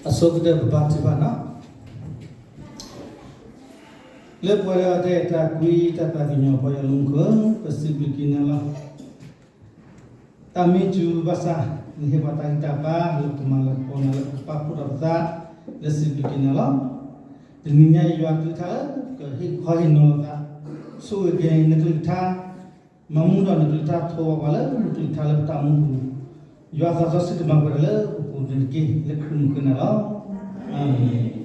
အဆိကတၢၢ်ပဘါထုကဖၣ်နီၤ. လၢပှဲၤဒီးတၢ်အဲၣ်တၢ်ကွံ တၢ်သးကညီၤပှၤယွၤလၢမူခိၣ်, ပစံးဘျုးက့ၤနၤလီၤ. တၢ်မ့ၢ်စူၤဘၣ်ဆၣ် နဟ့ၣ်ပှၤတၢ်ဂံၢ်တၢ်ဘါ လၢပမၤလၤကပီၤနၤလၢပကပာ်ဖှိၣ်ထီၣ်ပသး လၢစံးဘျုးက့ၤနၤလီၤ. တနံၤညါအံၤယွၤအကလုၢ်ကထါလၢ ကဟ့ၣ်ခီဟ့ၣ်နီၤလိာ်သး, ဆိၣ်ဂ့ၤက့ၤနကလုၢ်ကထါ, မၤမူဒီးနကလုၢ်ကထါ ထိးဘၣ်ပှၤလၢနကလုၢ်ကထါလၢပတၢ်အိၣ်မူပူၤ, ယွၤသးစီဆှံတမၤပှဲၤတၢ်လၢပပူၤန့ၣ်တက့ၢ်. လၢခရံာ်မုၣ်ဃ့နၤလီၤ. အၤမ့ၣ်. ဂီ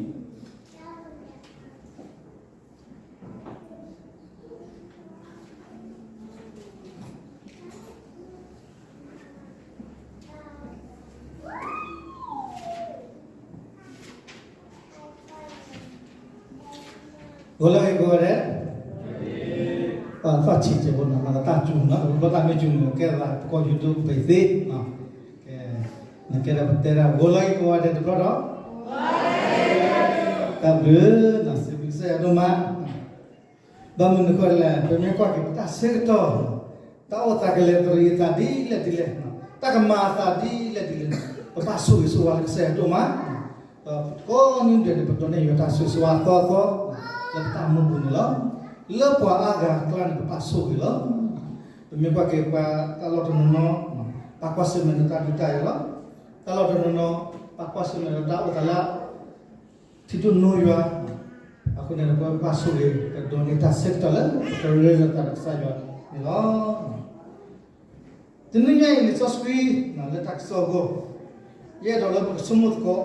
ၤလၢအဂ့ၤကိးဂၤဒဲး, သီၣ်ဆံးစဲးဖိနီၤ မၤသးတၢ်စူၤနီၤ တဘျီတၢ်မ့ၢ်စူၤန့ၣ် ကဲသးသကိးယူၤဒိၣ်ဘ့ၣ်သ့, ကဲ, နကဲဒၣ်ပတဲဒၣ် ဂီၤလၢအဂ့ၤကိးဂၤဒဲးတဘျီဒီး, တၢ်ဘျုး, စံးဘျုးကစၢ်ယွၤဒိၣ်မး. ဘၣ်မနုၤဃိလဲၣ် ပမ့ၢ်ကွၢ်က့ၤပတၢ်ဆၢကတီၢ်, တၢ်အိၣ်သးကလဲၤတရံးအသးဒ်လဲၣ်ဒ်လဲၣ်, တၢ်ကမၤအသးဒ်လဲၣ်ဒ်လဲၣ်န့ၣ် ပဘၣ်ဆိၣ်ဂ့ၤဆိၣ်ဝါလၢကစၢ်ယွၤဒိၣ်မး, ဒီးကိးနံၤဒဲးန့ၣ် ပဒိးန့ၢ်ယွၤတၢ်ဆိၣ်ဂ့ၤဆိၣ်ဝါအသီအသီ လၢပတၢ်အိၣ်မူပူၤန့ၣ်လီၤ. လၢပှၤအါဂၤအကျါန့ၣ် ပဘၣ်ဆိၣ်ဂ့ၤလီၤ. ပမ့ၢ်ကွၢ်က့ၤပှၤတၢ်လီၢ်တနီၤနီၤ, ပှၤကွၢ်ဆၢၣ်မဲာ်ဒီးတၢ်ဒုးတၢ်ယၤလီၤ. တၢ်လီၢ်တနီၤနီၤ, ပှၤကွၢ်ဆၢၣ်မဲာ်ဒီးတၢ်အိၣ်သးလၢ ထံဒိၣ်နိယွၤ, အဃိန့ၣ် ပဘၣ်ဆိၣ်ဂ့ၤ ပဒိးန့ၢ်တၢ်ဆၢကတီၢ်လၢ ပကရ့လိာ်သးဒီးကစၢ်ယွၤန့ၣ်လီၤ. တနံၤညါအံၤ လံာ်စီဆှံ လၢတၢ်ကစီၣ်အဂီၢ်, ယအဲၣ်ဒိးလၢပကဆိကမိၣ်သကိး,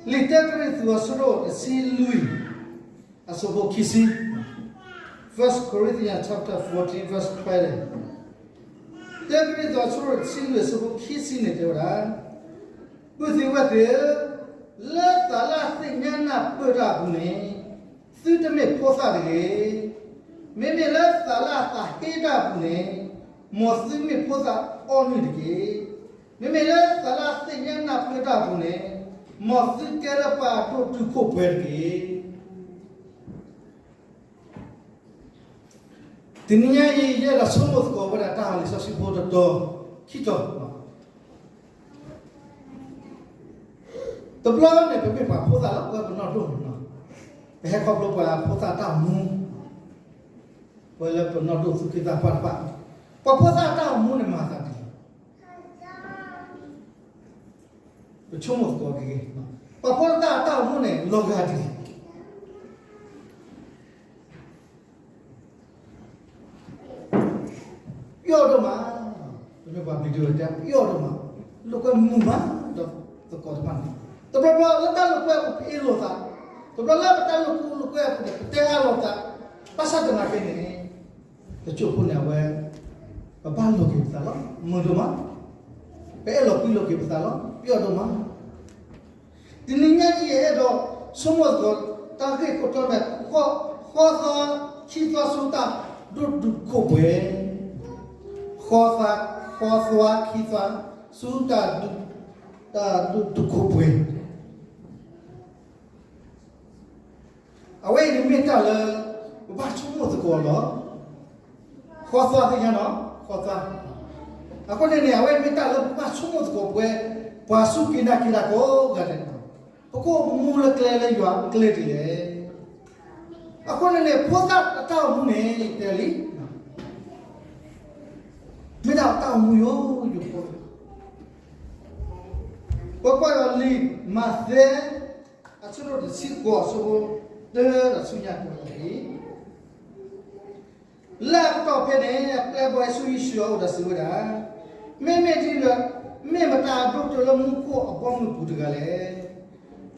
လံာ်တၢကရံၣ်သူးအဆၢဒိၣ်တဆံလွံၢ် အဆၢဖိခံဆံ, First Corinthians chapter fourteen verse twenty, တၢကရံၣ်သူးအဆၢဒိၣ်တဆံလွံၢ်အဆၢဖိခံဆံန့ၣ်တဲဝဲဒၣ်, ပုၢ်သ့ၣ်ဝဲၢ်သ့ၣ်ဧၢ, လၢသးလၢအသ့ၣ်ညါနၢ်ပၢၢ်တၢ်အပူၤန့ၣ်, သုတမ့ၢ်ဖိသၣ်တဂ့ၤ. မ့မ့ၢ်လၢသးလၢအသးဟ့တၢ်အပူၤန့ၣ်, မ်သုမ့ၢ်ဖိသၣ်အီနုၢ်တက့ၢ်. မ့မ့ၢ်လၢသးလၢအသ့ၣ်ညါနၢ်ပၢၢ်တၢ်အပူၤန့ၣ်, မ်သုကဲလၢပှၤအဒိၣ်တုာ်ခိၣ်ပှဲၤတက့ၢ်. တနံၤညါအံၤ ယအဲၣ်ဒိးဆိကမိၣ်သကိးဝဲဒၣ်တၢ်လံာ်စီဆှံဖိတတီၤ, ခံတီၤ, တဘျီန့ၣ် ပမ့ၢ်ပှၤဖိသၣ်လၢပဝဲပနီၢ်ဒိၣ်န့ၣ်လီၤ. ပဟဲခီဖျိပှၤဖိသၣ်တၢ်အိၣ်မူ, ပဝဲလၢပနီၢ်ဒိၣ်သူၣ်က့သးပှၢ်တဖၣ်, ပှၤဖိသၣ်တၢ်အိၣ်မူန့ၣ်မၤသးဒ်လဲၣ်. ပဆိကမိၣ်သကိးက့ၤ, ပှၤဖိသၣ်တၢ်အိၣ်မူန့ၣ် လီၤဂာ်ဒ်လဲၣ်. ပျီၣ်ဒိၣ်မး, ပမ့ၢ်ပှၤဘျံးဒိၣ်တဲ ပျီၣ်ဒိၣ်မး, လိာ်ကွဲမုာ်မးဒီးသကိးတဖၣ်န့ၣ်, တဘျီဘျီလၢတၢ်လိာ်ကွဲအပူၤပအ့ၣ်လိာ်သး, တဘျီလၢပတၢ်လိာ်ကွဲအပူၤန့ၣ် ပတဲအါလိာ်သး, ဘၣ်ဆၣ်သနာ်က့န့ၣ်, တစိၢ်ဖိန့ၣ်အဝဲ, ပဘၣ်လိာ်က့ၤပသးလီၤ, မုာ်ဒိၣ်မး, ပအဲၣ်လီၤကွံလိာ်က့ၤပသးလီၤ, ပျီၣ်ဒိၣ်မး. တနံၤညါအံၤယအဲၣ်ဒိးဆိကမိၣ်သကိး တၢ်ဂ့ၢ်ခိၣ်တီမ့ၢ် ဃီသွါခံသွါဆူတၢ်ဒိၣ်တုာ်ခိၣ်ပှဲၤ, ဃီသွါ, ဃီသွါခံသွါဆူတၢ်ဒိၣ်, တၢ်ဒိၣ်တုာ်ခိၣ်ပှဲၤ အဝဲအံၤန့ၣ်မ့ၢ်တၢ်လၢ ပဘၣ်ဆိကမိၣ်သကိးလီၤ. ဃီသွါသ့ၣ်ညါနီၤ, ဃီသွါ, အဃိန့ၣ်န့ၣ် အဝဲမ့ၢ်တၢ်လၢပဘၣ်ဆိကမိၣ်သကိးပဝဲ ပှၤစူၢ်က့ၤနာ်က့ၤတၢ်ကိးဂၤဒဲး, ပကအိၣ်မူလၢကျဲလၢယွၤအကျဲဒ်လဲၣ်. အဃိန့ၣ်န့ၣ် ဖိသၣ်အတၢ်အိၣ်မူန့ၣ် တဲလံ, မ့ၢ်ဒၣ်တၢ်အိၣ်မူယိယိဖိ, ပကွၢ်ဒီးလံာ်မးသဲ အဆၢဒိၣ်တဆံဃိး အဆၢဖိတၢဒီးဆူညါကိးဂၤဒဲး, လၢအကတီၢ်ဖဲန့ၣ် အပျဲၢ်ဘီၣ်ဟဲဆူယ့ၣ်ၡူးအအိၣ် ဒီးစံးဝဲဒၣ်, မ့မ့ၢ်ဒ်လဲၣ်, မ့ၢ်မတၤအဒိၣ်ကတၢၢ်လၢမူခိၣ်အဘီအမုၢ်အပူၤတဂၤလဲၣ်.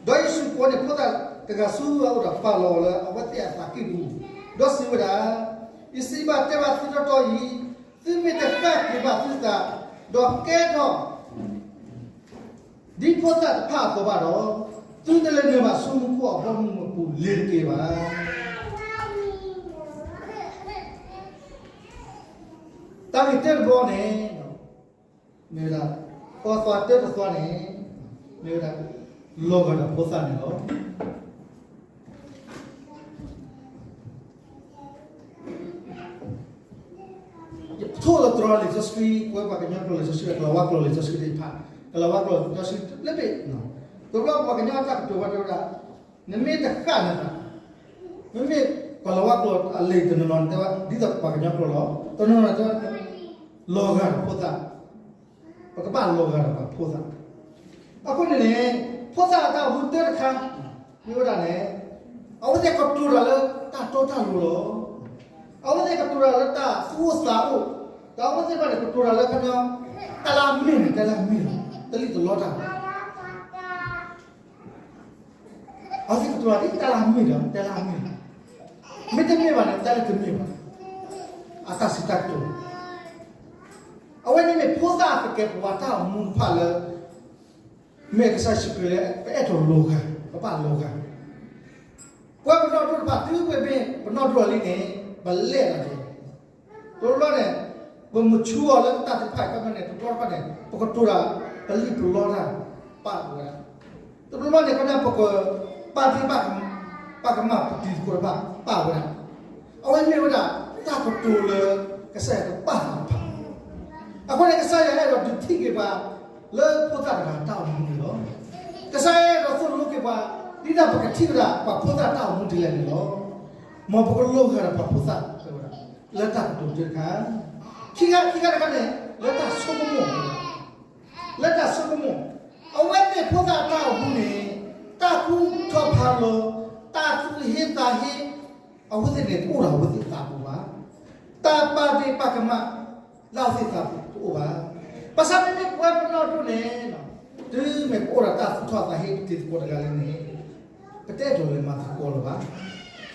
ဒီးယ့ၣ်ၡူးကိးန့ၢ်ဖိသၣ်တဂၤဆူအအိၣ်ဒီး ပာ်လီၤအီၤလၢအဝဲသ့ၣ်အသးကံၢ်ပူၤ, ဒီးစံးဝဲဒၣ်, ယစံးဘၣ်တဲဘၣ်သုတီတီအံၤ, သုမ့ၢ်တဃၣ်က့ၤဘၣ်သုသး, ဒီးကဲထီၣ် ဒ်ဖိသၣ်တဖၣ်အသိးဘၣ်ဒီး, သုတလဲၤနုာ်ဘၣ်ဆူမူခိၣ်အဘီအမုၢ်အပူၤလ့ၤတက့ၢ်ဘၣ်. တၢ်ဂ့ၢ်တၢတဘီန့ၣ်, မ့ၢ်ဝဲဒၣ်, ဃီသွါတၢတသွါန့ၣ်, မ့ၢ်ဝဲဒၣ်, လီၤဂာ်ဒီးဖိသၣ်န့ၣ်လီၤ. ယထိၣ်သတြီၤလံာ်စီဆှံ ပဝဲပှၤကညီကျိာ်လံာ်စီဆှံ ကလၤဝါကျိာ်လံာ်စီဆှံသ့ၣ်တဖၣ်, ကလၤဝါကျိာ်လံာ်စီဆှံလၢဘ့ၣ်, တဘျီပှၤကညီတၢ်ကတိၤဝဲတဲဝဲဒၣ်, နမ့ၢ်တဃၣ်နသး, မ့မ့ၢ်ပှၤလီၤဝါကျိာ်အလံာ်တနီၤနီၤတဲဝဲ ဒ်သိးပှၤကညီကျိာ်လီၤ, တနီၤနီၤတဲဝဲ လီၤဂာ်ဒီးဖိသၣ်, ပကဘၣ်လီၤဂာ်ဒီးပှၤဖိသၣ်. အဃိန့ၣ်န့ၣ် ဖိသၣ်အတၢ်အိၣ်မူတၢတခါ မ့ၢ်ဝဲဒၣ်န့ၣ် အဝဲသ့ၣ်ကတိၤတၢ်လၢတၢ်တီတၢ်လိၤလီၤ. အဝဲသ့ၣ်ကတိၤတၢ်လၢတၢ်သူၣ်အိၣ်သးအိၣ်, ဒီးအဝဲသ့ၣ်တဖၣ်န့ၣ် ကတိၤတၢ်လၢခီပညီ တၢ်လၢအမ့ၢ်န့ၣ် တၢ်လၢအမ့ၢ်လီၤ, တလံၣ်တလီတၢ်လီၤ. အဝဲသ့ၣ်ကတိၤတၢ်ဒ်တၢ်လၢအမ့ၢ်ဒီး တၢ်လၢအမ့ၢ်လီၤ, မ့တမ့ၢ်ဘၣ်န့ၣ် တၢ်လၢတမ့ၢ်ဘၣ်, အတၢ်စံးတၢ်ကတိၤ အဝဲန့ၣ်မ့ၢ်ဖိသၣ်သကဲးပဝးတၢ်အိၣ်မူတဖၣ်လၢ မ့ၢ်ကစၢ်ယ့ၣ်ၡူးခရံာ်လၢ ပအဲၣ်ဒိးလီၤဂာ်, ပဘၣ်လီၤဂာ်. ပဝဲပနီၢ်ဒိၣ်တဖၣ် တုၤမ့မ့ၢ်ပနီၢ်ဒိၣ်လံန့ၣ် ပလဲၣ်လီၤက့ၤ, တဘျီန့ၣ် ပmatureအီၤလၢတၢ်သ့ၣ်တဖၣ်အံၤ ခီပညီန့ၣ် တဘျီတခီန့ၣ် ပကတိၤတၢ် ပလံၣ်ပလီတၢ် ပာ်ဝဲဒၣ်, တဘျီဘျီန့ၣ် ခီပညီ ပကပာ်တ့ၢ် ပာ်ကမၣ်ပတံၤသကိးတဖၣ် ပာ်ဝဲဒၣ်, အဝဲမ့ၢ်ဝဲဒၣ် တၢ်ကတိၤလၢ ကစၢ်ယွၤကပာ်သးတဖၣ်. အဃိန့ၣ် ကစၢ်ယွၤအဲၣ်ဒိးဒုးထံၣ်က့ၤပှၤ လၢဖိသၣ်တဂၤတၢ်အိၣ်မူန့ၣ်လီၤ. ကစၢ်ယွၤအဲၣ်ဒိးသိၣ်လိက့ၤပှၤ ဒ်သိးပကထံၣ်ဝဲဒၣ် ပှၤဖိသၣ်တၢ်အိၣ်မူဒ်လဲၣ်န့ၣ်လီၤ. မ်ပကလီၤဂာ်ဒီးပှၤဖိသၣ် တဲဝဲဒၣ် လၢတၢ်ကတိၤတခါ, ခံခါ ခံခါတခါန့ၣ် လၢတၢ်ဆိကမိၣ်, လၢတၢ်ဆိကမိၣ်, အဝဲန့ၣ်ဖိသၣ်တၢ်အိၣ်မူန့ၣ် တၢ်ကူၣ်ထီၣ်ဖးလီၤ, တၢ်သူၣ်ဟ့သးဟ့ အဝဲသ့ၣ်န့ၣ် တအိၣ်ဒီးအဝဲသ့ၣ်သးပူၤဘၣ်. တၢ်ပာ်ဒ့ၣ်ပာ်ကမၣ် လၢအဝဲသ့ၣ်သးပူၤတအိၣ်ဘၣ်. ဘၣ်ဆၣ်မ့မ့ၢ်ပဝဲပနီၢ်ဒိၣ်န့ၣ် တုၤမ့ၢ်ပအိၣ်ဒီးတၢ်သူၣ်ထီၣ်သးဟ့ပတံၤသကိးတဂၤလံန့ၣ် ပတအဲၣ်ဒိးလဲၤမၤသကိးလၢၤဘၣ်.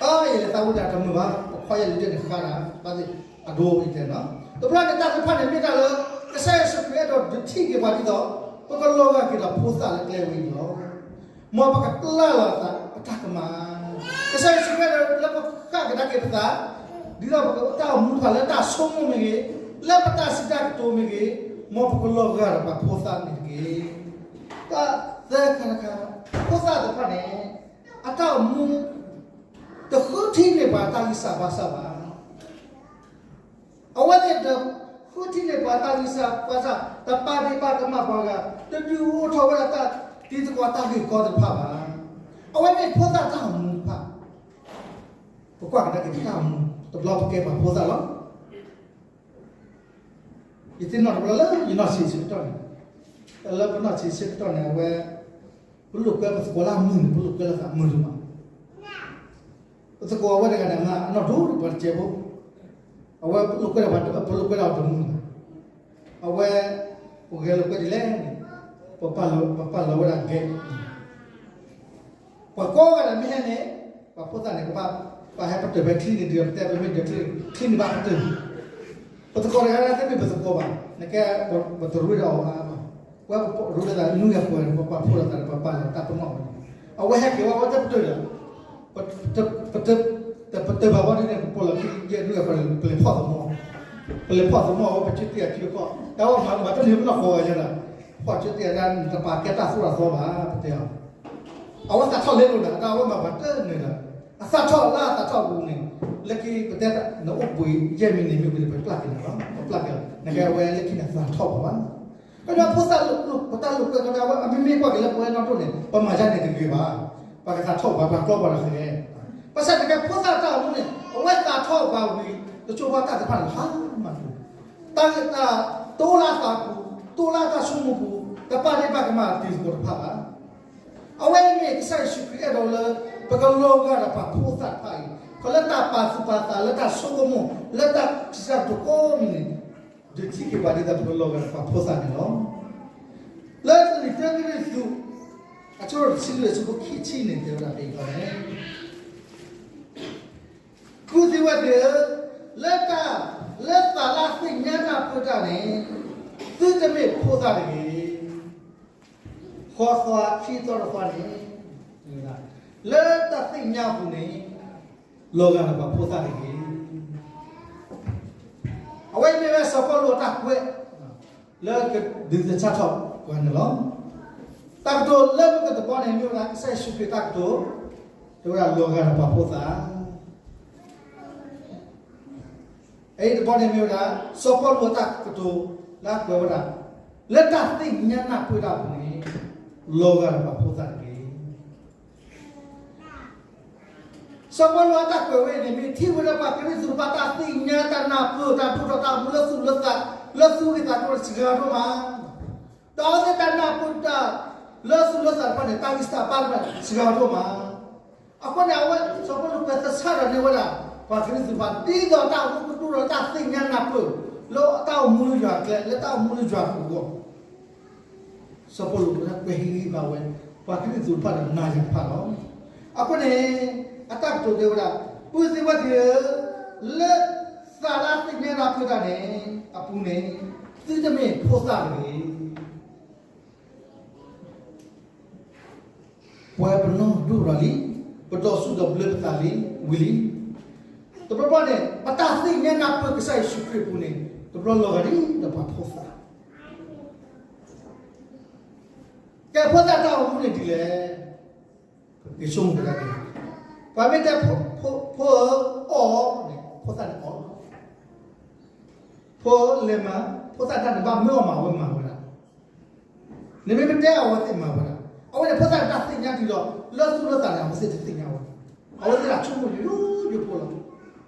အ ယလဲၤသးဝံၣ်တၢ်တမုာ်ဘၣ်, ပခွါယဲလံၤဒဲးန့ၣ်ဃါဒၣ် ဘၣ်သ့ၣ်အဒိအတဲာ်နီၤ. တဘျီန့ၣ် တၢ်သ့ၣ်တဖၣ်န့ၣ်မ့ၢ်တၢ်လၢ ကစၢ်ယ့ၣ်ၡူးခရံာ်အဲၣ်ဒိးဒုးထံၣ်က့ၤပှၤဒ်သိး ပကလီၤဂာ်က့ၤဒီးဖိသၣ်လၢကျဲဝဲအံၤန့ၣ်လီၤ. မ်ပကပျၢ်လီၤသးပတၢ်ကမၣ်, ကစၢ်ယ့ၣ်ၡူးခရံာ်အဲၣ်ဒိးလၢပဃၣ်ကဒါက့ၤပသး ဒ်သိးပကတၢ်အိၣ်မူတဖၣ်လၢတၢ်ဆိကမိၣ်မ့ၢ်ဂ့ၤ, လၢပတၢ်စံးတၢ်ကတိၤမ့ၢ်ဂ့ၤ, မ်ပကလီၤဂာ်ဒီးပှၤဖိသၣ်န့ၣ်တက့ၢ်. တၢ်သၢခါတခါ, ဖိသၣ်သ့ၣ်တဖၣ်န့ၣ် အတၢ်အိၣ်မူ တဃုထံၣ်န့ၢ်ပှၤတၢ်ဂံၢ်စၢ်ဘါစၢ်ဘၣ်. အဝဲသ့ၣ်တဃုထံၣ်န့ၢ်ပှၤတၢ်ဂံၢ်စၢ်ဘါစၢ်, တပာ်ဒ့ၣ်ပာ်ကမၣ်ပှၤဂၤ, တဒုးအိၣ်ထီၣ်ဝဲဒၣ်တၢ်တံၤသကိးတၢ်ဂ့ၢ်ကီသ့ၣ်တဖၣ်ဘၣ်. အဝဲမ့ၢ်ဖိသၣ်တၢ်အိၣ်မူတဖၣ်, ပကွၢ်ကဒါက့ၤပတၢ်အိၣ်မူ, တဘျီပကဲပှၤဖိသၣ်လီၤ. ယသ့ၣ်နီၣ်တဘျီလၢယနီၢ်ဆံးဆၢကတီၢ်န့ၣ်, လၢပနီၢ်ဆံးဆၢကတီၢ်န့ၣ် အဝဲ ပလိာ်ကွဲပသကိးလၢအမုာ်န့ၣ် ပလိာ်ကွဲလၢသးမုာ်ဒိၣ်မး. ပသကိးအဝဲတဂၤန့ၣ် အနီၢ်ဒိၣ်ဒိၣ်ပှၤတစဲးဖိ, အဝဲပလိာ်ကွဲဒၣ်ပှၤ ပလိာ်ကွဲဒၣ်အီၤတမုာ်ဘၣ်. အဝဲ ပဂဲၤလိာ်ကွဲဒ်လဲၣ်န့ၣ်, ပပာ်လီၤဝဲဒၣ်ဂဲၤ, ပှၤကိးဂၤဒဲးမ့ၢ်ဟဲန့ၣ်, ပှၤဖိသၣ်န့ၣ် ကဘၣ် ပှၤဟဲပတုာ်ဖဲချံန့ၣ် ဒ်ပတဲပမ့ၢ်ဒၢးချံ, ချံန့ၣ်ဘၣ်ပတုာ်, ပသကိးတဂၤဒၣ်တမ့ၢ်ပသကိးဘၣ်, နကဲ ပတရ့ဒီးအီၤဘၣ်, ပဝဲပရ့လိာ်သးနွံဂၤပှဲၤန့ၣ် ပပာ်ဖှိၣ်လိာ်သးဒီးပပာ်လီၤတၢ်ပနီၣ်ဝဲန့ၣ်, အဝဲဟဲက့ၤဝဲ အဝဲတပတုာ်ဒီး ပ ပတပတုာ်ဘၣ်ဝဲဒ်န့ၣ် ပပိာ်လီၤခံယဲၢ်ဒုး ပလဲၤဖီၣ်သမီ, ပလဲၤဖီၣ်သမီ အဝဲပကၠိတ့ၢ်အခံတခီ, တၢ်ဝဲမၤဘၣ်တန့ၢ်ပနီၢ်ဃီဂၤညါဒီး, ဖီၣ်ကၠိတ့ၢ်အဒၣ် နတပာ်ကဲတၢ်သိၣ်တၢ်သီဘၣ် ပတဲအီၤ, အဝဲသးထီၣ်လဲလိာ်ဒီး တၢ်ဝဲမၤဘၣ်တန့ၢ်ဒီး, အသးထီၣ်လၢအသးထီၣ်အပူၤန့ၣ်, လၢခံပတဲနအိၣ်ဘှံးယဲၢ်မံးနံးမ့ၢ်ဝံၤဒီး ပပျၢ်က့ၤနၤလီၤ, ပပျၢ်က့ၤလီၤ, နကဲအဝဲလၢခံန့ၣ်သးထီၣ်ပှၤဘၣ်. ကညီဖိသၣ်လိာ် ပတၢ်လိာ်ကွဲကီဒၣ်ဝဲ အမ့မ့ၢ်ကွၢ်က့ၤလၢပဝဲနီၢ်ဒိၣ်န့ၣ် ပမၤယါန့ၣ်တဂ့ၤဘၣ်, ပှၤကသးထီၣ်ပှၤ ပှၤကျီပှၤဒီးဃဲ, ဘၣ်ဆၣ်နကဲဖိသၣ်တၢ်အိၣ်မူန့ၣ် အဝဲသးထီၣ်ပှၤဝံၤ တစိၢ်ဘၣ်တၢ်တဖၣ်န့ၣ် ဟါမၢ်ပူၤ, တၢ်ဂ့ၢ်တၢ် တိၢ်လၢသးပူၤ တိၢ်လၢတၢ်ဆိကမိၣ်ပူၤ တပာ်ဒ့ၣ်ပာ်ကမၣ်တံၤသကိးတဖၣ်ဘၣ်. အဝဲအံၤမ့ၢ်ကစၢ်ယ့ၣ်ၡူးခရံာ်အဲၣ်ဒိးလၢ ပကလီၤဂာ်ဒီးပှၤဖိသၣ်တဖၣ်အံၤ, ခီလၢတၢ်ပာ်သူၣ်ပာ်သး လၢတၢ်ဆိကမိၣ် လၢတၢ်စံးတၢ်ကတိၤကိးမံၤန့ၣ်, ဒုးထံၣ်က့ၤပှၤဒ်သိးပကလီၤဂာ်ဒီးပှၤဖိသၣ်န့ၣ်လီၤ. လၢလံာ်တၢကရံၣ်သူး အဆၢတဆံလွံၢ် အဆၢဖိခံဆံန့ၣ် တဲဝဲဒၣ်ဒ်အံၤန့ၣ်, ကူၣ်သ့ဝဲသ့ၣ်ဧၢ, လၢတၢ် လၢသးလၢသ့ၣ်ညါနၢ်ပၢၢ်တၢ်န့ၣ် သုတမ့ၢ်ဖိသၣ်တဂ့ၤ. ဃီသွါခံသီတသီန့ၣ်, လၢတၢ်သ့ၣ်ညါအပူၤန့ၣ် လီၤဂာ်ဒီးပှၤဖိသၣ်တဂ့ၤ. အဝဲအံၤမ့ၢ်ဝဲစီၤပီလူးအတၢ်ကွဲး လၢကဒုးသဆၣ်ထီၣ်ပှၤန့ၣ်လီၤ. တၢ်ကတိၤလၢမုၢ်ကတဘီန့ၣ် မ့ၢ်ဝဲဒၣ်ကစၢ်ယ့ၣ်ၡူးခရံာ်တၢ်ကတိၤ, တဲဝဲဒၣ်လီၤဂာ်ဒီးပှၤဖိသၣ်. အအံၤတဘီန့ၣ်မ့ၢ်ဝဲဒၣ် စီၤပီလူးအတၢ်ကတိၤလၢအကွဲးဝဲဒၣ် လၢတၢ်သ့ၣ်ညါနၢ်ပၢၢ်တၢ်အပူၤန့ၣ် လီၤဂာ်ဒီးပှၤဖိသၣ်တဂ့ၤ. စီၤပီလူးအတၢ်ကွဲးဝဲန့ၣ် မ့ၢ်ထံၣ်ဝဲဒၣ်ပှၤကရံၣ်သူးတဖၣ်တၢ်သ့ၣ်ညါ တၢ်နၢ်ပၢၢ် တၢ်ဒိၣ်ထီၣ် တၢ်မူလၢသူၣ်လၢသး လၢသူၣ်ဂ့ၤသးကျိၤန့ၣ် စှၤဒိၣ်မး, ဒီးအဝဲသ့ၣ်တၢ်နၢ်ပၢၢ်တၢ်လၢသူၣ်လၢသးတဖၣ်န့ၣ် တၢ်ဂံၢ်စၢ်ဘါတဖၣ်န့ၣ် စှၤဒိၣ်မး. အဃိန့ၣ် အဝဲစီၤပီလူးကွဲးသဆၣ်ဒီးန့ၢ်ဝဲဒၣ် ပှၤကရံၣ်သူးတဖၣ် ဒ်သိးတၢ်အိၣ်မူကဒိၣ်ထီၣ် တၢ်သ့ၣ်ညါနၢ်ပၢၢ် လၢတၢ်အိၣ်မူလၢယွၤကျဲ လၢတၢ်အိၣ်မူလၢယွၤအပူၤအဂီၢ် စီၤပီလူးကွဲးဟ့ၣ်ဂံၢ်ဘါဝဲ ပှၤကရံၣ်သူးတဖၣ်ဒီးနၤယၤတဖၣ်လီၤ. အဃိန့ၣ် အတၢ်ကတိၤတဲဝဲဒၣ် ပုၢ်သ့ၣ်ဝဲၢ်သ့ၣ်ဧၢ, လၢသးလၢအသ့ၣ်ညါနၢ်ပၢၢ်တၢ်န့ၣ် အပူၤန့ၣ် သုတမ့ၢ်ဖိသၣ်တဂ့ၤ. ပဝဲပနီၢ်ဒိၣ်ထီၣ်လံ, ပဒိးဆူၣ်ဒီးဘျၢပသးလံဝံၤလံ. တဘျီဘျီန့ၣ် ပတၢ်သ့ၣ်ညါနၢ်ပၢၢ်ကစၢ်ယ့ၣ်ၡူးခရံာ်အပူၤန့ၣ် တဘျီလီၤဂာ်ဒ်ဒီးပှၤဖိသၣ် ကဲဖိသၣ်တၢ်အိၣ်မူန့ၣ်ဒ်လဲၣ်. ပက့ၤဆိကမိၣ်ကဒါက့ၤ, ပှၤမ့ၢ်တဲ ဖိဧၢ, အီၣ်န့ၣ် ဖိသၣ်န့ၣ်အီၣ်လီၤ. ဖိဧၢ, လဲၤမၤ, ဖိသၣ်တၢ်န့ၣ် ဘၣ်မၢအီၣ်မၤ အဝဲမၤဝဲဒၣ်. နမ့ၢ်မ့ၢ်တဲအီၤ အဝဲသ့ၣ်မၤဝဲဒၣ်. အဝဲန့ၣ် ဖိသၣ်န့ၣ်တၢ်သ့ၣ်ညါတုၤဒီး လၢသူၣ်လၢသးန့ၣ် အဝဲသ့ၣ်တသ့ၣ်ညါဝဲ, အဝဲသ့ၣ်ဒၣ်ဆိကမိၣ်ယိယိဖိလီၤ.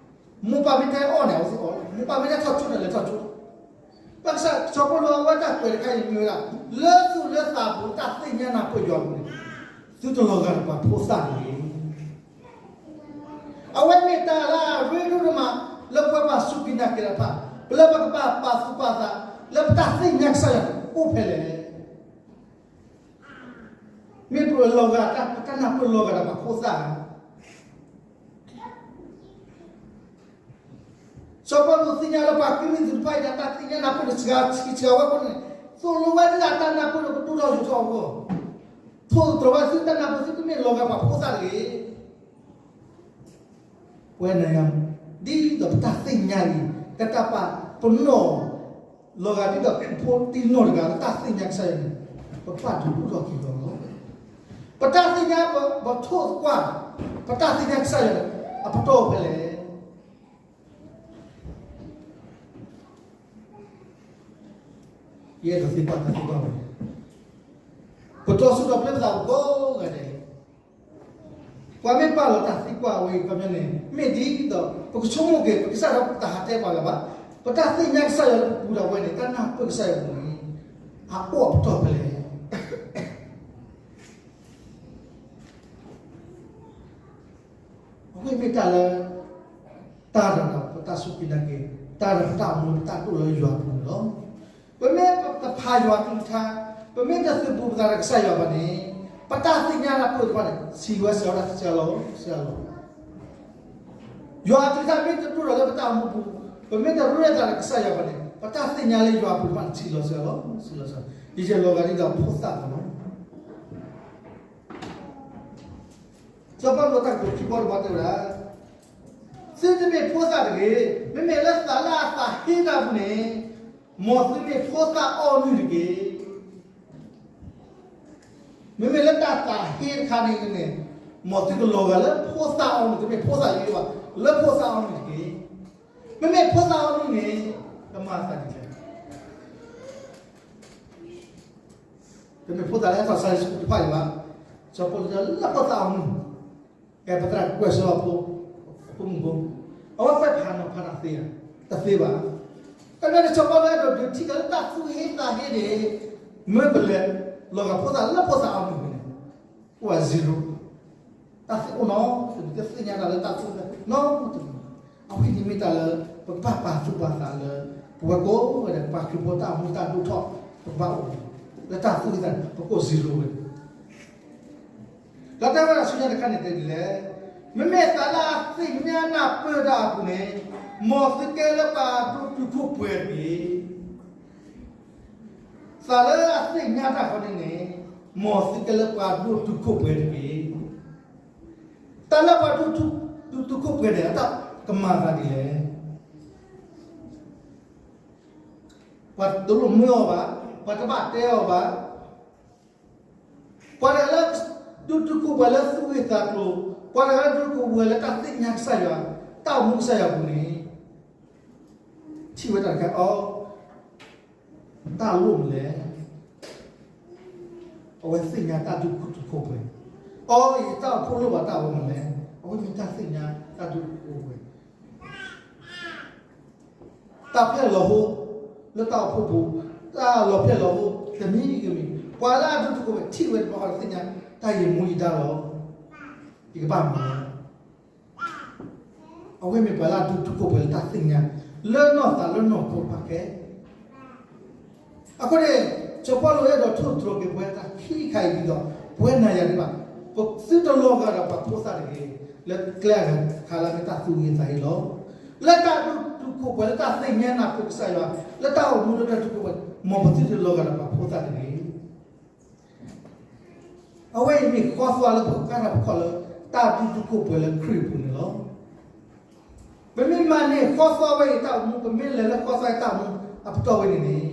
မိၢ်ပၢ်မ့ၢ်တဲအီၣ်န့ၣ် အဝဲသ့ၣ်အီၣ်လီၤ, မိၢ်ပၢ်မ့ၢ်တဲထီၣ်ကၠိန့ၣ် လဲၤထီၣ်ကၠိလီၤ. ဘၣ်ဆၣ်စီၤပီလူးအဝဲတၢ်ကွဲးတခါအံၤမ့ၢ်ဝဲဒၣ် လၢသူၣ်လၢသးပူၤ တၢ်သ့ၣ်ညါနၢ်ပၢၢ်ယွၤအပူၤန့ၣ် သုတလီၤဂာ်ဒီးပှၤဖိသၣ်တဂ့ၤ. အဝဲမ့ၢ်တၢ်လၢအရ့ဒိၣ်ဒိၣ်မး လၢပဝဲပှၤစူၢ်က့ၤနာ်က့ၤတဖၣ် ပလၢပကဘၣ်ပာ်သူၣ်ပာ်သး လၢပတၢ်သ့ၣ်ညါကစၢ်ယွၤန့ၣ် အိၣ်ဖဲလဲၣ်. မ့ၢ်ပလီၤဂာ်တၢ် ပတၢ်နၢ်ပၢၢ်လီၤဂာ်ဒီးပှၤဖိသၣ်ဧါ. စီၤပီလူးသ့ၣ်ညါလၢပှၤကရံၣ်သူးတဖၣ်အံၤ တၢ်သ့ၣ်ညါနၢ်ပၢၢ်န့ၣ် စှၤဆံးစှၤဝဲအဃိန့ၣ် သိၣ်လိဝဲဒၣ်တၢ်နၢ်ပၢၢ်န့ၣ် ကဒိၣ်ထီၣ်ယိာ်ထီၣ်အဂီၢ်, ထိၣ်သတြီၤဝဲသုတၢ်နၢ်ပၢၢ် သုတမ့ၢ်လီၤဂာ်ပှၤဖိသၣ်တဂ့ၤ. ပဝဲနၤယၤ ဒ်သိးပတၢ်သ့ၣ်ညါအံၤ ကတၢ်ပာ်ပနီၣ် လီၤဂာ်ဒ်သိးခရံာ်ဖိတံၢ်နီၢ်တဂၤ လၢတၢ်သ့ၣ်ညါကစၢ်ယွၤန့ၣ် ပဘၣ်ဒုးအိၣ်ထီၣ်က့ၤလီၤလီၤ. ပတၢ်သ့ၣ်ညါ ပထိၣ်သကွၢ် ပတၢ်သ့ၣ်ညါကစၢ်ယွၤန့ၣ် အပတီၢ်အိၣ်ဖဲလဲၣ်. ယအဲၣ်ဒိးသံကွၢ်တၢ်သံကွၢ်ဝဲ, ပဒိးဆူၣ်ဒီးဘျၢပသးကိးဂၤဒဲးလံ. ပှၤမ့ၢ်ပာ်လီၤတၢ်သံကွၢ်ဝဲအံၤ ခီပညီန့ၣ် မ့ၢ်ဒ်သိး ပကဆိကမိၣ်က့ၤ ပကစၢ်ဒီးတၢ်ဟးတဲပှၤလၢၤဘၣ်, ပတၢ်သ့ၣ်ညါကစၢ်ယွၤလၢပပူၤဒၣ်ဝဲန့ၣ် တၢ်နၢ်ပၢၢ်ကစၢ်ယွၤအပူၤန့ၣ် အအိၣ်အပတီၢ်ဖဲလဲၣ်. အဝဲမ့ၢ်တၢ်လၢ တၢ်ဒီးပတၢ်စူၢ်က့ၤနာ်က့ၤ, တၢ်ဒီးပတၢ်အိၣ်မူ ပတၢ်ဒိၣ်လၢယွၤအပူၤန့ၣ်လီၤ. ပမ့ၢ်တဖးယွၤကလုၢ်ကထါ, ပမ့ၢ်တသုးဘူးပသးဒီးကစၢ်ယွၤဘၣ်န့ၣ်, ပတၢ်သ့ၣ်ညါနၢ်ပၢၢ်တဖၣ်န့ၣ် ဆံးဝဲစှၤဝဲဒၣ်စှၤလီၤ, စှၤလီၤ. ယွၤအကလုၢ်ကထါမ့ၢ်တဒိၣ်ထီၣ်လၢပတၢ်အိၣ်မူပူၤ, ပမ့ၢ်တရ့သးဒီးကစၢ်ယွၤဘၣ်န့ၣ် ပတၢ်သ့ၣ်ညါလၢယွၤအပူၤတဖၣ်န့ၣ် ဆံးလီၤစှၤလီၤ, ဆံးလီၤစှၤလီၤ. ယယဲၢ်လီၤဂာ်ဒ်သိးဖိသၣ်လီၤ. စီၤပီလူးတၢ်ကတိၤခံဘီတဘီတဲဝဲဒၣ်, သုတမ့ၢ်ဖိသၣ်တဂ့ၤ, မ့မ့ၢ်လၢသးလၢအသးဟ့တၢ်ပူၤန့ၣ်, မ်သုမ့ၢ်ဖိသၣ်အီနုၢ်တက့ၢ်. မ့မ့ၢ်လၢတၢ်သးဟ့တခါန့ၣ်န့ၣ်, မ်သုကလီၤဂာ်လၢဖိသၣ်အီနုၢ်, တမ့ၢ်ဖိသၣ်ယိယိဘၣ်, လၢဖိသၣ်အီနုၢ်တက့ၢ်. မ့မ့ၢ်ဖိသၣ်အီနုၢ်န့ၣ်, ကမၤအသးဒ်လဲၣ်. တမ့ၢ်ဖိသၣ်လၢဟဲထီၣ် Sunday school တဖၣ်အံၤဘၣ်. စီၤပီလူးတဲလၢဖိသၣ်အီနုၢ်, ကဲပသရၣ်ကွဲးစၢၤအဖိ, အဖိမုၣ်ဖိ, အဝဲကွဲးဖးနီၤဖးနီၤသ့ဧါ, တသ့ဘၣ်. ကန့ၣ်န့ၣ် စီၤပီလူးအဲၣ်ဒိးဒုးထံၣ်က့ၤလၢတၢ်သူၣ်ဟ့သးဟ့န့ၣ်, မ့ၢ်ပလဲၤလီၤဂာ်ဖိသၣ်လၢဖိသၣ်အီနုၢ်န့ၣ်, အိၣ်ဝဲ zero. တၢ်သ့ၣ်အိၣ်နီတမံၤ, တသ့ၣ်ညါတၢ်လၢတၢ်သူၣ်ဟ့သးဟ့နီတမံၤ. အဝဲန့ၣ်မ့ၢ်တၢ်လၢ ပကဘၣ်ပာ်သူၣ်ပာ်သးလၢ ပဝဲကိးဂၤဒဲး ပှၤခရံာ်ဖိတၢ်အိၣ်မူတၢ်ဒိၣ်ထီၣ် ပကဘၣ်အိၣ်လၢတၢ်သူၣ်ဟ့သးဟ့န့ၣ် ပကအိၣ် zero ဝဲ. ဒီးတဲဝဲဒၣ်ဆူညါတခါန့ၣ်တဲဒ်လဲၣ်, မ့မ့ၢ်သးလၢအသ့ၣ်ညါနၢ်ပၢၢ်တၢ်အပူၤန့ၣ်, မ်သုကဲလၢပှၤဒိၣ်တုာ်ခိၣ်ပှဲၤတက့ၢ်. သးလၢအသ့ၣ်ညါတၢ်ဃီန့ၣ်န့ၣ်, မ်သုကဲလၢပှၤဒိၣ်တုာ်ခိၣ်ပှဲၤတက့ၢ်. တၢ်လၢပှၤဒိၣ်တုာ်ခိၣ်ပှဲၤန့ၣ် အတၢ်ကမၤသးဒ်လဲၣ်. ပှၤတလိၣ်မၢအီၤဘၣ်, ပှၤတဘၣ်တဲအီၤဘၣ်. ပှၤတဂၤလၢ ဒိၣ်တုာ်ခိၣ်ပှဲၤလၢသူၣ်ဂ့ၤသးကျိၤ, ပှၤတဂၤလၢဒိၣ်တုာ်ခိၣ်ပှဲၤလၢတၢ်သ့ၣ်ညါကစၢ်ယွၤ, တၢ်အိၣ်မူကစၢ်ယွၤအပူၤန့ၣ်, ထံၣ်ဝဲတၢ်တခါအီၤ, တၢ်လိၣ်မနုၤလဲၣ်. အဝဲသ့ၣ်ညါတၢ်ဒုးဒုးခိၣ်ပှဲၤ, အီ ယတၢ်အိၣ်ဖှိၣ်လိၣ်ဘၣ်တၢ်အီမလဲၣ်, အဝဲမ့ၢ်တၢ်သ့ၣ်ညါတၢ်ဒုးဒုးခိၣ်ပှဲၤ တၢ်ဖျဲၣ်လီၤဟိ လၢတၢ်အိၣ်ဖှိၣ်ပူၤ, တၢ်လီၤဖျဲၣ်လီၤဟိ တမံၤဂ့ၤမံၤ, ပှၤလၢအဒုးဒုးခိၣ်ပှဲၤထံၣ်ဝဲတဘျီဃီဒီးသ့ၣ်ညါ, တၢ်အံၤမူယဒါလီၤ, ယကဘၣ်မၤလီၤ. အဝဲမ့ၢ်ပှၤလၢအဒုးဒုးခိၣ်ပှဲၤလၢတၢ်သ့ၣ်ညါ, လၢနီၢ်သးလၢနီၢ်ခိတဖၣ်ခဲ အဃိန့ၣ် စီၤပီလူးအဲၣ်ဒိးထိၣ်သတြီၤက့ၤပဝဲတၢ်ခံခါအံၤဒ်သိး ပဝဲနၤယၤဒံးဘၣ်, ပသုတလီၤဂာ်ဒီးပှၤဖိသၣ်တဂ့ၤ, လၢကျဲအဂၤတခါလၢအမ့ၢ်တၢ်သူၣ်ဂ့ၤသးဂ့ၤလီၤ. လၢတၢ်ဒုးဒုးခိၣ်ပှဲၤလၢတၢ်သ့ၣ်ညါနၢ်ပၢၢ်ကစၢ်ယွၤ, လၢတၢ်အိၣ်မူလၢတၢ်ဒုးခိၣ်ပှဲၤ, မ်ပသုတလီၤဂာ်ဒီးပှၤဖိသၣ်တဂ့ၤ အဝဲအံၤမ့ၢ်ဃီသွါလၢပကကါတၢ်ပခီၣ်လၢ တၢ်ဒုးဒုးခိၣ်ပှဲၤလၢခရံာ်အပူၤန့ၣ်လီၤ. ပမ့ၢ်မၤန့ၢ်ဃီသွါဝဲအံၤတၢ်အိၣ်မူ, ပမ့ၢ်လဲၤလၢဃီသွါအံၤတၢ်အိၣ်မူအပတီၢ်ဝဲန့ၣ်န့ၣ်,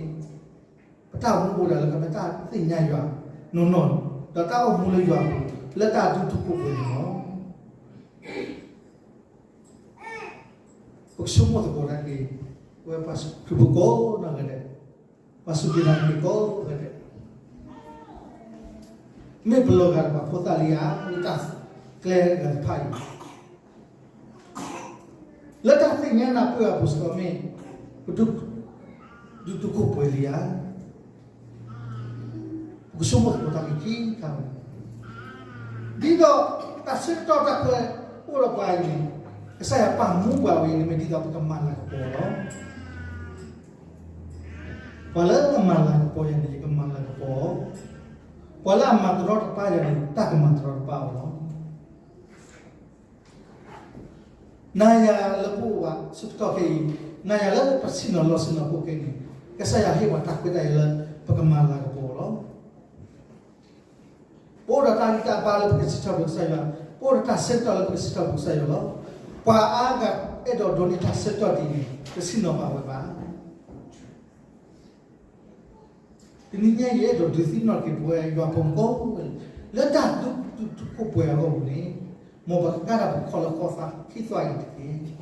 ပတၢ်အိၣ်မူအိၣ်ဒၣ်လၢပမ့ၢ်တၢ်သ့ၣ်ညါယွၤနီၢ်နီၢ်, ဒီးတၢ်အိၣ်မူလၢယွၤအပူၤ လၢတၢ်ဒုးဒုးခိၣ်ပှဲၤန့ၣ်လီၤ. ပကဆိကမိၣ်သကိးတၢ်က့ၤ, ပဝဲပှၤခရံာ်ဖိကိးနီၢ်ဂၤဒဲး, ပှၤစူၢ်က့ၤနာ်က့ၤကိးဂၤဒဲး, မ့ၢ်ပလီၤဂာ်ဒီးပှၤဖိသၣ်လံဧါ, လၢတၢ်ကျဲဂၤတဖၣ်အံၤ, လၢတၢ်သ့ၣ်ညါနၢ်ပၢၢ်အပူၤစ့ၢ်ကီးမ့ၢ် ပဒုးဒုးခိၣ်ပှဲၤလံဧါ. ပကဆိကမိၣ်သကိးတၢ်က့ၤခံခါဝဲ, ဒ်သိးတၢ်ဆၢကတီၢ်တၢ်ခွဲးအိၣ်ဒီးပှၤအံၤန့ၣ်, ကစၢ်ယွၤပာ်မူပှၤဝဲအံၤန့ၣ် မ့ၢ်ဒ်သိးပကမၤလၤကပီၤလီၤ. ပှၤလၢအမၤလၤကပီၤယၤန့ၣ် ယကမၤလၤကပီၤ, ပှၤလၢအမၤတရီတပါယၤန့ၣ် တၢ်ကမၤတရီတပါအီၤလီၤ. နၤယၤလၢပအိၣ်ဘၣ်ဆၢကတီၢ်ခဲအံၤ, နၤယၤလၢပဆ့ၣ်နီၤလီၤဆ့ၣ်နီၤဖိခဲအံၤန့ၣ်, ကစၢ်ယွၤဟ့ၣ်ပှၤတၢ်ခွဲးတၢ်ယာ်လၢ ပကမၤလၤကပီၤအီၤလီၤ. ပအိၣ်ဒီးတၢ်ဂံၢ်တၢ်ဘါလၢပကစံးထီၣ်ပတြၢၤကစၢ်ယွၤ, ပအိၣ်ဒီးတၢ်ဆၢကတီၢ်လၢပကစံးထီၣ်ပတြၢၤကစၢ်ယွၤလီၤ. ပှၤအါဂၤအဲၣ်ဒိးဒိးန့ၢ်တၢ်ဆၢကတီၢ်ဒ်အံၤန့ၣ် တဆ့ၣ်နီၤဘၣ်ဝဲဘၣ်. တနံၤညါအံၤ ယအဲၣ်ဒိးဒုးသ့ၣ်နီၣ်က့ၤပဝဲယွၤဖိကိးဂၤဒဲး, လၢတၢ်ဒုးဒုးခိၣ်ပှဲၤအဂီၢ်ပူၤန့ၣ်, မ်ပကကါတၢ်ပခီၣ်လၢဃီသွါခံသွါအံၤတက့ၢ်.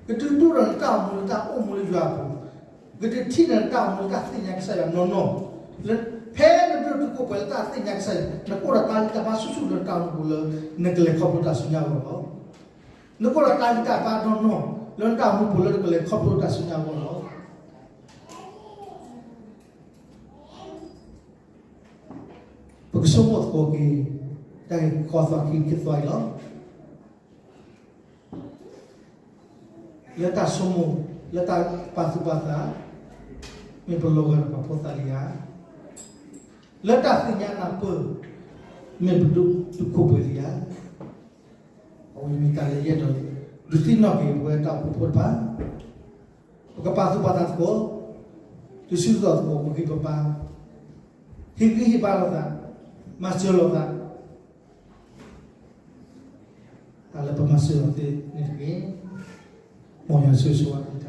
ကဒုးဒိၣ်ဒီးနတၢ်အိၣ်မူလၢတၢ်အိၣ်မူလၢယွၤအပူၤ, ကဒုးထံၣ်ဒီးနတၢ်အိၣ်မူလၢတၢ်သ့ၣ်ညါကစၢ်ယွၤနီၢ်နီၢ်, ဖဲနဒုးဒုးခိၣ်ပှဲၤလၢတၢ်သ့ၣ်ညါကစၢ်ယွၤ, နကအိၣ်ဒီးတၢ်ဂံၢ်တၢ်ဘါဆူၣ်ဆူၣ်လၢနတၢ်အိၣ်မူပူၤလၢ နကလဲၤခီဖျိတၢ်ဆူညါအဂီၢ်လီၤ. နကအိၣ်ဒီးတၢ်ဂံၢ်တၢ်ဘါနီၢ်နီၢ် လၢနတၢ်အိၣ်မူပူၤလၢနကလဲၤခီဖျိတၢ်ဆူညါအဂီၢ်လီၤ. ပကဆိကမိၣ်သကိးက့ၤ တၢ်ဂ့ၢ်ဃီသွါခံသွါအံၤလီၤ. လၢတၢ်ဆိကမိၣ်, လၢတၢ်ပာ်သူၣ်ပာ်သး, မ့ၢ်ပလီၤဂာ်ဒီးပှၤဖိသၣ်လံဧါ. လၢတၢ်သ့ၣ်ညါနၢ်ပၢၢ်, မ့ၢ်ပဒုးဒုးခိၣ်ပှဲၤလံဧါ. အဝဲမ့ၢ်တၢ်လၢယအဲၣ်ဒိး ဒုးသ့ၣ်နီၣ်က့ၤပဝဲတၢ်အိၣ်ဖှိၣ်ဖိတဖၣ်, ပကပာ်သူၣ်ပာ်သးသကိး, ဒုးဆူၣ်ထီၣ်သကိးပဂံၢ်ပဘါ, ဟ့ၣ်ဂံၢ်ဟ့ၣ်ဘါလိာ်သး, မၤစၢၤလိာ်သး တၢ်လၢပမၤစၢၤအီၤသ့န့ၣ်တက့ၢ်. မ်ယွၤဆိၣ်ဂ့ၤဆိၣ်ဝါ